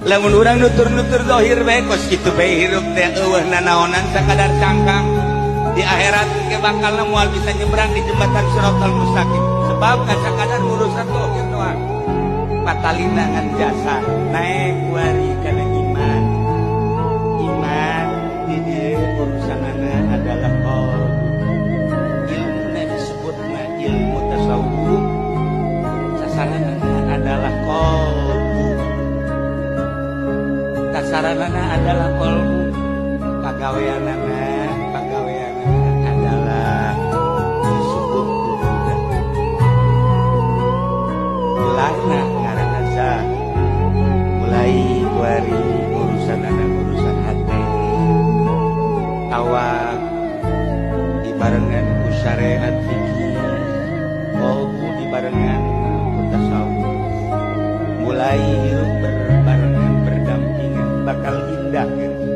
Lamun urang nutur-nutur zahir bae kos kitu bae hirup teh eueuh nanaonan sakadar cangkang. Di akhirat ke bakalna moal bisa nyebrang di jembatan Siratal Mustaqim sebab kan sakadar urusan zahir doang. Patalina ngan jasa naek kuari kana iman. Iman di dieu urusanana adalah qalbu. Ilmuna disebutna ilmu tasawuf, sasaranana adalah qalbu. Sasaranana adalah qalbu. Pagaweanana adalah disebut ubudah. Gelarna ngaranna zahid. Mulai kuari urusanana urusan hate, awak dibarengan ku syariat fikih, qalbu dibarengan ku tasawuf. Mulai hirup berbarengan, berdampingan, bakal indah gitu.